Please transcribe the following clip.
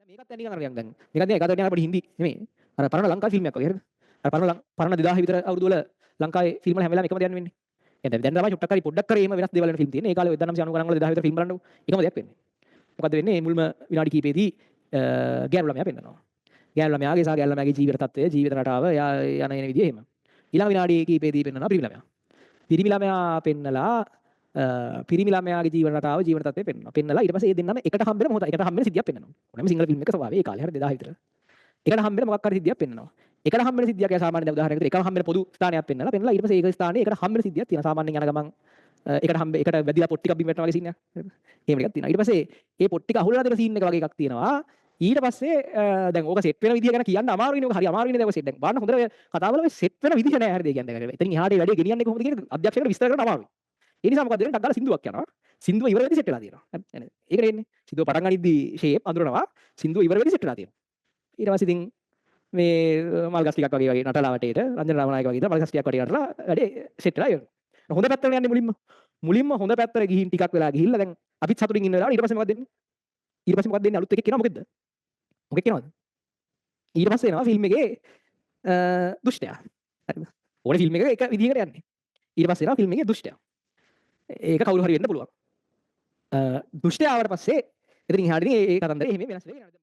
මේකත් දැන් නිකන් අර නිකන් දැන් මේකත් නිකන් එක අතට නිකන් පොඩි හින්දි නෙමෙයි. අර පරණ ලංකා ෆිල්ම් එකක් වගේ හරිද? අර පරණ 2000 විතර අවුරුදු වල ලංකාවේ ෆිල්ම් වල හැම වෙලාවෙම එකම දෙයක් වෙන්නේ. දැන් දැන් තමයි චුට්ටක් හරි පොඩ්ඩක් හරි එහෙම වෙනස් දේවල් වෙන ෆිල්ම් තියෙන්නේ. ඒ කාලේ ඔය 1990 ගණන් වල 2000 විතර ෆිල්ම් බලන්නකො එකම දෙයක් වෙන්නේ. මොකද්ද වෙන්නේ? මුල්ම විනාඩි කිහිපෙදී ගෑනු ළමයා පෙන්නනවා. ගෑනු ළමයාගේ සහ ගෑනු ළමයාගේ ජීවිත තත්ත්වය, ජීවිත රටාව, එයා යන එන විදිය එහෙම. ඊළඟ විනාඩි කිහිපෙදී පෙන්නනවා පිරිමි ළමයා. පිරිමි ළමයා පෙන්නලා පිරිමි ළමයාගේ ජීවන රටාව, ජීවන තත්ත්වය පෙන්නනවා. පෙන්නලා ඊට පස්සේ ඒ දෙන්නම එකට හම්බෙන මොහොත, එකට හම්බෙන සිද්ධියක් පෙන්නනවා. ඕනෑම සිංහල ෆිල්ම් එකක ස්වභාවය ඒ කාලේ හරි 2000 විතර. එකට හම්බෙන මොකක් හරි සිද්ධියක් පෙන්නනවා. එකට හම්බෙන සිද්ධියක් ඒ සාමාන්‍ය දැන් උදාහරණයක් විදිහට එකම හම්බෙන පොදු ස්ථානයක් පෙන්නලා පෙන්නලා ඊට පස්සේ ඒක ස්ථානයේ එකට හම්බෙන සිද්ධියක් තියෙනවා. සාමාන්‍යයෙන් යන ගමන් එකට හම්බ එකට වැදිලා පොට් ටිකක් බිම වැටෙනවා වගේ සීන් එකක්. එහෙම එකක් තියෙනවා. ඊට පස්සේ ඒ පොට් ටික අහුලලා දෙන සීන් එක වගේ එකක් තියෙනවා. ඊට පස්සේ දැන් ඕක සෙට් වෙන විදිය ගැන කියන්න අමාරුයිනේ. ඕක හරි අමාරුයිනේ දැන් ඔය සෙට්. දැන් බලන්න හොඳට ඔය කතාවල ඔය සෙට් වෙන විදිහ නෑ හරිද? ඒ කියන්නේ දැන් එතනින් එහාට ඒ වැඩේ ගෙනියන්නේ කොහොමද කියන එක අධ්‍යක්ෂකට විස්තර කරන්න අමාරුයි. ඒ නිසා මොකද වෙන්නේ? ටක් ගාලා සින්දුවක් යනවා. සින්දුව ඉවර වෙද්දි සෙට් වෙලා තියෙනවා. හරි. ඒකට එන්නේ. සින්දුව පටන් ගනිද්දි ෂේප් අඳුරනවා. සින්දුව ඉවර වෙද්දි සෙට් වෙලා තියෙනවා. ඊට පස්සේ ඉතින් මේ මල් ගස් ටිකක් වගේ වගේ නටලා වටේට රංජන රාමනායක වගේ ඉඳලා මල් ගස් ටිකක් වටේ නටලා වැඩේ සෙට් වෙලා ඉවරයි. හොඳ පැත්තට යන්නේ මුලින්ම. මුලින්ම හොඳ පැත්තට ගිහින් ටිකක් වෙලා ගිහිල්ලා දැන් අපිත් සතුටින් ඉන්න වෙලාවට ඊට පස්සේ මොකක්ද වෙන්නේ? ඊට පස්සේ මොකක්ද වෙන්නේ? අලුත් එකෙක් එනවා මොකෙද්ද? මොකෙක් එනවද? ඊට පස්සේ එනවා ෆිල්ම් එකේ දුෂ්ටයා. හරිද? ඕනේ ෆිල්ම් එක එක විදිහකට යන්නේ. ඊට පස්සේ එනවා ෆිල්ම් එකේ දුෂ්ටයා. ඒක කවුරු හරි වෙන්න පුළුවන්. දුෂ්ටයා ආවට පස්සේ එතනින් එහාට ඉතින් ඒ කතන්දරේ එහෙම වෙනස් වෙලා යනවා.